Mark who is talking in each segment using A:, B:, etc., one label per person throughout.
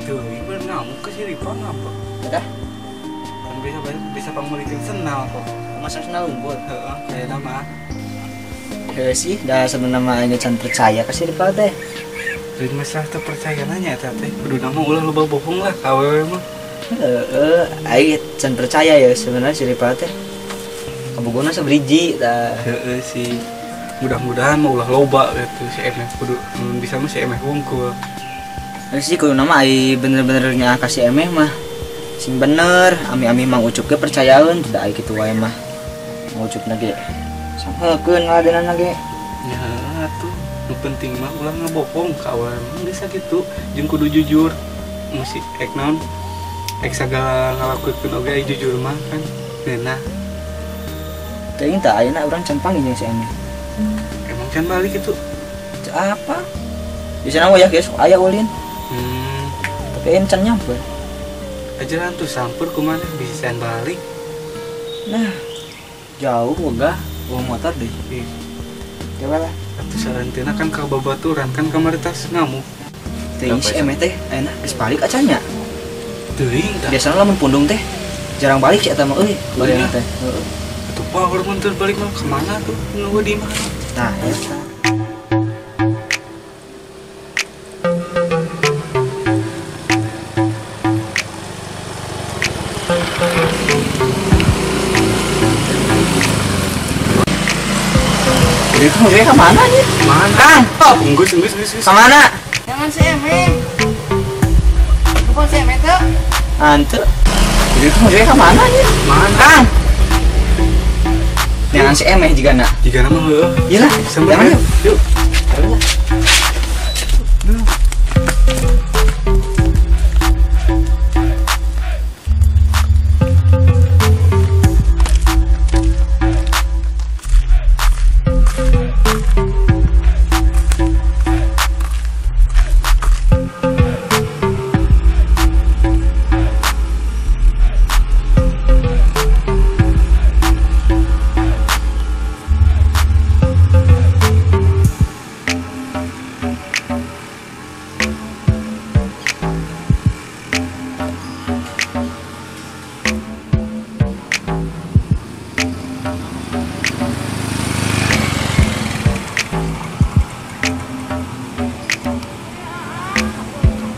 A: Tuh, ieu ngamuk ke si Ripa ngambek.
B: Udah.
A: Kan bisa bisa pangmeulikeun sendal kok.
B: Masa sendal unggul?
A: Heeh, kayakna mah.
B: Heuh sih, da sebenarnya mah aing can percaya ka si Ripa teh.
A: Lain masalah teu percaya nanya eta teh. Kuduna mah ulah loba bohong lah ka awewe mah.
B: Heeh, aing can percaya ya sebenarnya si Ripa teh. Kabogona sabriji tah.
A: Heeh sih. Mudah-mudahan mah ulah loba gitu si Emeh kudu bisa mah si Emeh wungkul.
B: Heeh sih kuduna mah ai bener-bener nya ka si Emeh mah. Sing bener, ami-ami Mang Ucup ge percayaeun teu ai kitu wae mah. Mang Ucupna ge sampekeun ngaladenana ge.
A: Nya atuh. Nu penting mah ulah ngebohong ka awewe mah geus sakitu jeung kudu jujur. Mesti ek naon ek sagala ngalakukeun oge ai jujur mah kan ngeunah.
B: Teuing tah ayeuna urang can panggih jeung si Emeh.
A: Emang can balik itu?
B: Apa? Biasana wayah geus aya ulin. Tapi ayeuna can nyamper.
A: Ajaran tuh samper kumaha bisa can balik.
B: Nah, jauh wegah bawa motor deh.
A: Ih.
B: Coba lah.
A: Atuh sarantina kan ka babaturan kan kamari tas ngamuk.
B: Teuing si Emeh teh ayeuna geus balik acan nya.
A: Teuing tah.
B: Biasana lamun pundung teh jarang balik si eta mah euy. Balik teh. Heeh.
A: Atuh power mun teu balik mah kemana tuh nunggu di imah.
B: Nah, eta. Itu mau ke mana nih?
A: Mana?
B: Kang!
A: Enggus, enggus, enggus.
B: Ke mana?
C: Jangan si Emeh. Bukan si Emeh tuh.
B: Ante. Itu mau ke mana nih?
A: Mana?
B: Kang! Jangan si Emeh juga nak.
A: Jika nama heueuh.
B: Iya lah, jangan yuk.
A: Yuk.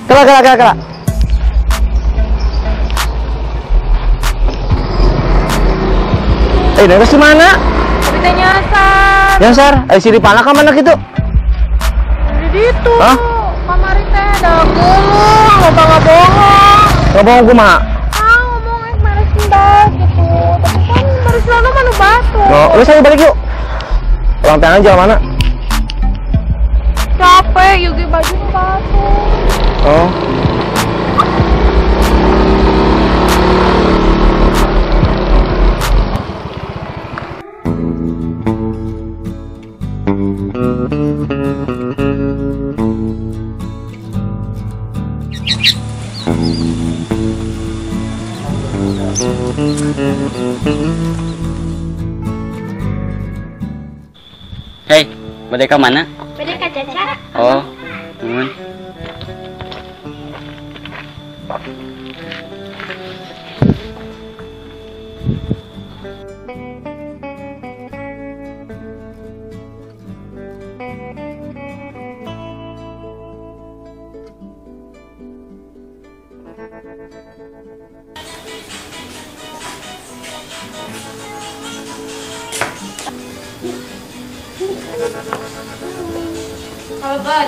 B: Kela, kela, kela. Eh, dari mana?
D: Tapi teh nyasar.
B: Nyasar? Eh, si Ripana ka mana gitu?
D: Di ditu.
B: Hah?
D: Kamari teh da geuleuh, loba ngabohong.
B: Ngabohong kumaha?
D: Ah, ngomong ek mares sendal gitu. Tapi kan baru selalu mah nu batu.
B: Oh, lu saya balik yuk. Orang tangan jalan mana?
D: Capek, yugi baju nu batu.
B: Oh.
E: Hei, bade ka mana?
F: Bade ka Caca.
E: Oh, nuhun.
D: Kapan?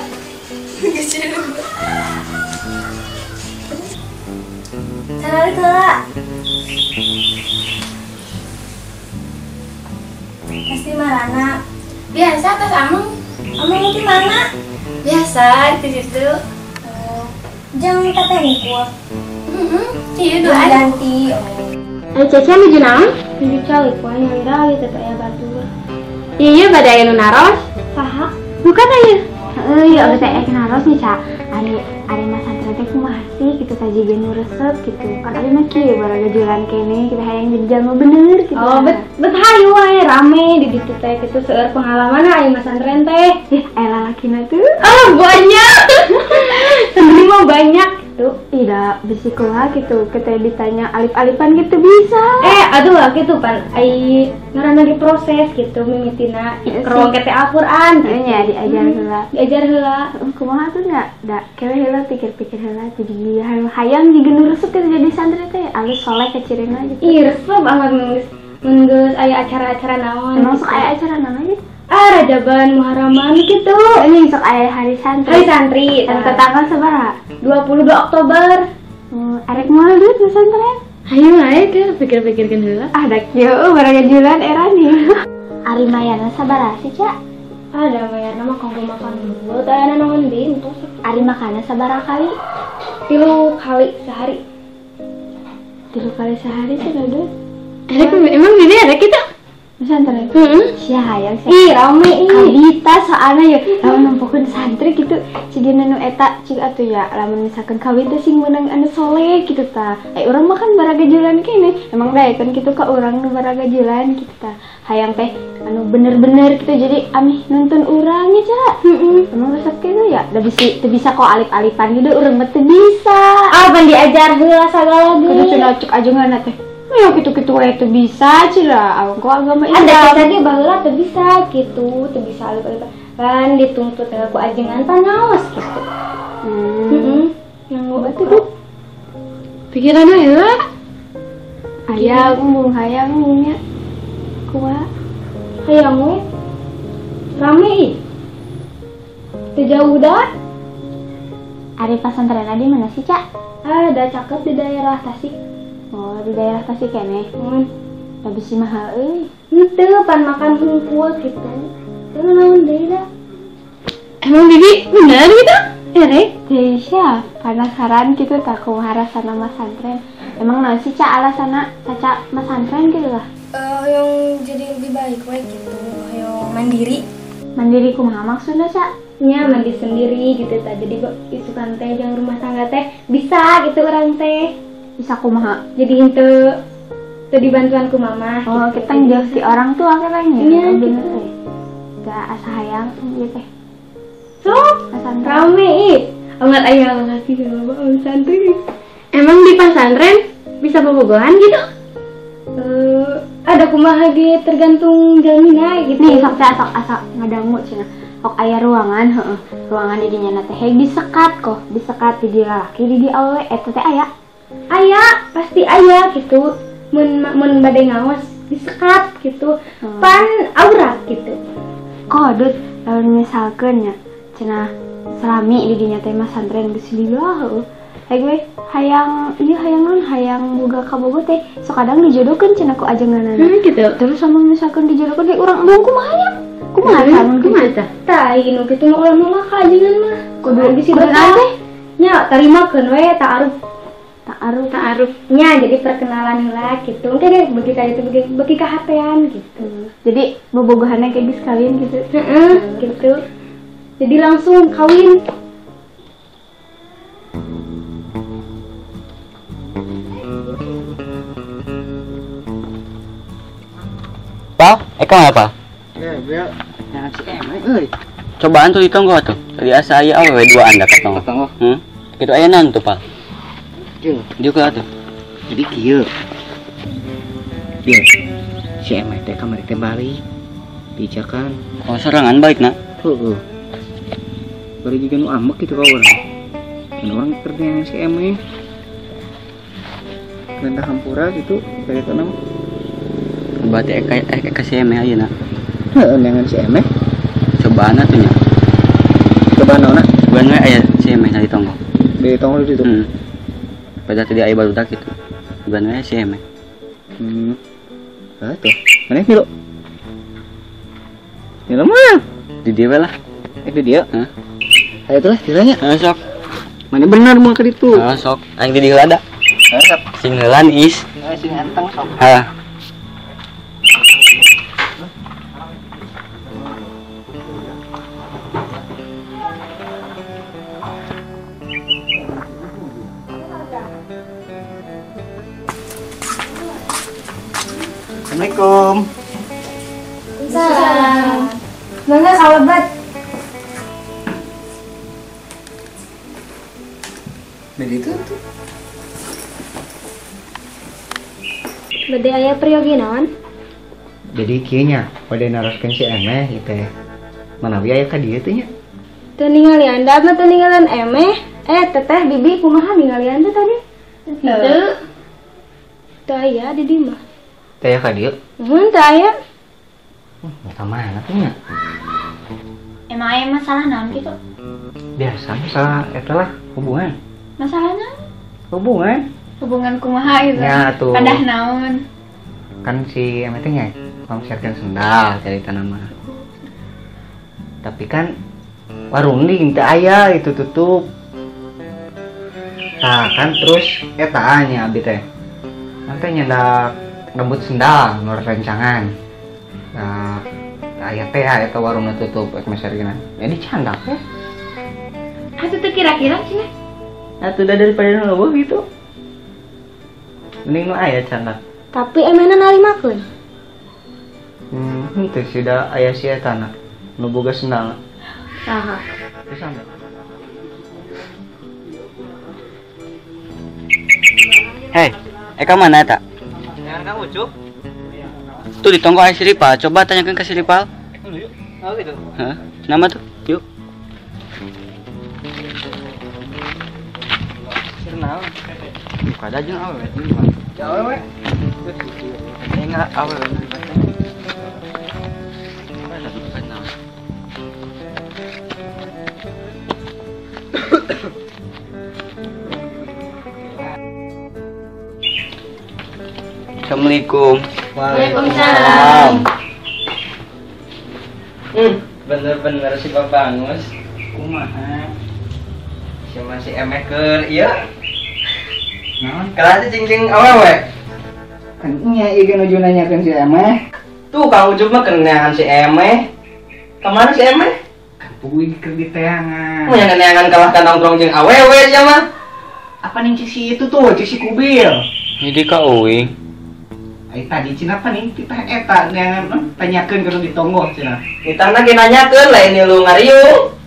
F: Cari heula. Pasti marana.
G: Biasa tas ameng.
F: Ameng di mana?
G: Biasa di situ.
F: Oh. Jangan teteh ngukur.
G: Iya doa.
F: Ganti.
G: Ayo Caca nuju naon?
F: Nuju calik poe nyalira ieu teh aya batur.
G: Iya bade aya nu naros.
F: Saha?
G: Bukan aya.
F: Heeh, ya teh aya naros nih Ca. Ari ari masantren teh kumaha sih kitu ta jiga nu resep gitu. Kan ari mah kieu baraga jualan kene kita hayang jadi jalma bener gitu.
G: Oh, bet hayu wae rame di ditu teh kitu seueur pengalaman ari masantren teh.
F: Ih, aya lalakina tuh.
G: Oh, banyak. Sendiri mah banyak. gitu.
F: Tidak, bisi kumaha gitu. Kita ditanya alif-alifan gitu bisa.
G: Aduh lah gitu pan ai ngaranna ge proses gitu mimitina ikro ke teh Al-Qur'an gitu.
F: Nya diajar heula.
G: Diajar heula.
F: Kumaha tuh nya? Da kewe heula pikir-pikir heula jadi hayang jiga nu resep gitu jadi santri teh alus soleh kecirina gitu.
G: Ih, resep banget mun geus aya acara-acara naon.
F: Emang sok aya acara naon gitu?
G: Ah, Rajaban, Muharraman gitu.
F: Ini sok aya hari santri.
G: Hari santri.
F: Tanggal tanggal sabaraha?
G: 22 Oktober.
F: Arek moal duit pesantren.
G: Hayu ae teh pikir-pikirkeun heula.
F: Ah, da kieu baragajulan era nih. Ari mayana sabaraha sih, Ca?
G: Ada mayana mah kanggo makan dulu, teh aya naon deui entos.
F: Ari makanna sabaraha kali?
G: 3 kali sehari.
F: 3 kali sehari sih, Dodot.
G: Arek emang gini arek kita?
F: Pesantren.
G: Heeh.
F: Sia hayang sia.
G: Ih, rame ih.
F: Kabita soalna ya lamun nempokeun santri gitu cigina nu eta cig atuh ya lamun misalkan kawin teh sing meunang anu soleh gitu ta. Urang mah kan baragajulan keneh. Emang daekeun kitu ka urang nu baragajulan gitu ta. Hayang teh anu bener-bener gitu jadi amih nuntun urang nya, Ca.
G: Heeh.
F: Emang resep kitu ya? Da bisi teu bisa kok alif-alifan gitu urang mah teu bisa.
G: Ah, pan diajar heula sagala ge.
F: Kudu cenah cuk ajunganna teh. Ya gitu-gitu wae teu bisa cenah awang ku agama Islam.
G: Ada kita ge baheula teu bisa gitu, teu bisa alif-alif. Pan dituntut ku ajengan panaos gitu. Heeh. Yang
F: batu tuh.
G: Pikiranna heula.
F: Hayang mung hayang nya. Kumaha?
G: Hayang we. Rame ih. Teu jauh dah.
F: Ari pasantrenna di mana sih, Ca?
G: Ada cakep di daerah Tasik.
F: Oh, di daerah Tasik keneh. Tapi sih mahal euy.
G: Henteu pan makan hungkul gitu. Teu naon deui da.
F: Emang Bibi bener gitu? Erek, Desya, penasaran gitu tak kumaha rasana masantren. Emang naon sih Ca alasana Caca masantren gitu lah?
D: Yang jadi lebih baik we gitu, yang mandiri.
F: Mandiri kumaha maksudna, Ca?
G: Nya mandi sendiri gitu ta. Jadi isukan teh jeung rumah tangga teh bisa gitu orang teh.
F: Bisa kumaha?
G: Jadi henteu teu dibantuan ku mama.
F: Oh,
G: gitu.
F: Kita ngejauh si orang tua katanya.
G: Iya,
F: bener
G: gitu.
F: Teh. Gak asa hayang ieu teh.
G: Sok, rame ih. Amat aya laki sama om santri. Emang di pesantren bisa bobogohan gitu? Ada kumaha ge tergantung jalmina gitu.
F: Nih sok teh sok asa ngadangu cenah. Sok aya ruangan heeh. Ruangan di dinya teh heg disekat kok, disekat di lalaki di di awewe eta teh aya.
G: Aya, pasti aya gitu. Mun mun bade ngaos disekat gitu. Pan aurat gitu.
F: Kodut lamun misalkeun nya cenah salami di dinya teh mah santren geus lila heueuh. Heg we hayang ieu hayang naon hayang boga kabogoh teh sok kadang dijodohkeun cenah ku ajenganana.
G: Gitu.
F: Terus sama misalkeun dijodohkeun heg urang embung kumaha nya? Kumaha tah mun
G: kumaha tah? Tah nu kitu mah ulah nolak ka ajengan mah.
F: Kudu
G: bisi
F: kudu
G: betah.
F: teh?
G: Nya tarimakeun we ta'aruf.
F: Ta'aruf.
G: Ta'aruf. Nya jadi perkenalan heula gitu. Engke ge beuki ka itu beuki kahatean gitu.
F: Jadi bobogohanna kayak geus kawin gitu.
G: Heeh, gitu. Jadi langsung kawin.
E: Pak, Eka apa?
A: Ya, biar jangan si M euy.
E: Cobaan tuh ditonggo tuh. Tadi asa aya awewe duaan da katonggo.
A: Katonggo.
E: Kitu aya naon tuh, Pak?
B: Kieu.
E: Dieu ka tuh.
B: Jadi kieu. Kieu. Si M teh kamari teh balik. Dicakan.
E: Oh, sorangan balik na.
A: Heeh. Baru juga nu ambek gitu ka urang. Dan orang kerja si M e. Minta hampura gitu, kayak itu nama.
E: Berarti Eka si M ayeuna.
A: Heeh, dengan si M.
E: Cobaan atuh nya.
A: Cobaan naon?
E: Cobaan we aya si M di tonggo.
A: Di tonggo di situ.
E: Pada tadi aya barudak gitu. Cobaan we si M.
A: Ah tuh. Mana milu? Milu mah.
E: Di dieu we lah.
A: Di dieu?
E: Heeh.
A: Ayo tuh lah, dilanya.
E: Heeh, sok.
A: Mana bener mau ke ditu?
E: Heeh, sok. Aing di dieu heula da.
A: Heeh, sok.
E: Sing heulan is.
A: Heeh, sing anteng sok.
E: Hah.
A: Assalamualaikum.
D: Salam. Mangga kalebat.
B: Bade itu tuh.
G: Bade aya priyogi naon?
B: Jadi kieu nya bade naroskeun si Emeh ieu teh. Manawi aya ka dieu teh nya?
G: Teu ningalian da mah teu ningalian Emeh. Teteh bibi kumaha ningalian teh tadi? Henteu. Teu aya di dieu mah.
B: Teu aya ka dieu?
G: Mun teu aya.
B: Ka mana teh nya?
F: Emang aya masalah naon kitu?
B: Biasa masalah eta lah hubungan.
F: Masalahnya?
B: Hubungan.
F: Hubungan kumaha gitu.
B: Ya tuh.
F: Padah naon?
B: Kan si Emeh teh nya meserkeun sendal carita nama. Tapi kan warung di teu aya itu tutup. Nah kan terus eta nya abi teh. Nanti nyendak rambut sendal nu rencangan. Nah, aya teh eta warungna tutup rek meserkeun. Ya dicandak teh.
G: Atuh teu kira-kira cenah.
B: Atuh da daripada nu eueuh gitu. Mending nu aya candak.
G: Tapi emehna narimakeun.
B: Henteu sih da aya si eta na. Nu boga sendal.
G: Saha?
B: Pisan.
E: Hei, Eka mana eta?
B: Jangan Kang Ucup.
E: Tuh di tonggo aya si Ripal, coba tanyakan ke si Ripal.
B: Oh gitu.
E: Hah? Nama tuh? Yuk.
B: Kenal.
E: Kada jeung awewe.
B: Ya awewe.
E: Enggak awewe. Assalamualaikum.
G: Waalaikumsalam.
B: Bener-bener si Babangus. Kumaha? Si masih Emeh keur ieu. Naon? Kelas cing-cing awewe. Kan nya ieu ge nuju nanyakeun si Emeh. Tuh Kang Ucup mah keneangan si Emeh. Kamana si Emeh? Kan puguh keur diteangan. Mun neangan kalah ka nongkrong jeung awewe sia mah. Apa ning si itu tuh, si Kubil.
E: Jadi ka uing.
B: Ai tadi cenah apa nih titah eta neangan tanyakeun keur ditonggoh cenah. Titahna ge nanyakeun lain lu ngariung.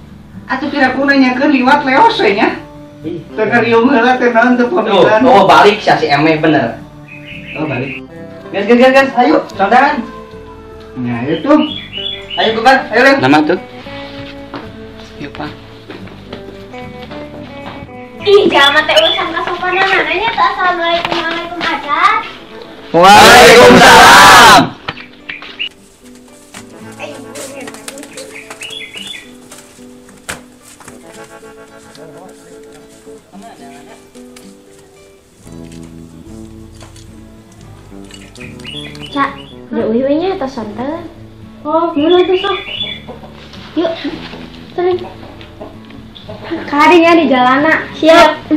B: Atuh kira ku nanyakeun liwat leos we nya. Teu ngariung heula teh naon teu pamitan. Oh, balik sia si Emeh bener. Oh, balik. Gas gas gas gas, ayo sondangan. Nah, ayo tuh. Ayo bukan, ayo Lem.
E: Nama tuh. Yuk, Pak.
F: Ih, jangan teh urusan kasopanan nanya teh assalamualaikum waalaikum aja.
E: Waalaikumsalam.
G: Cak, udah uih-uihnya atau santan? Oh, gimana tuh sok? Yuk, sering. Karinya di jalana. Siap.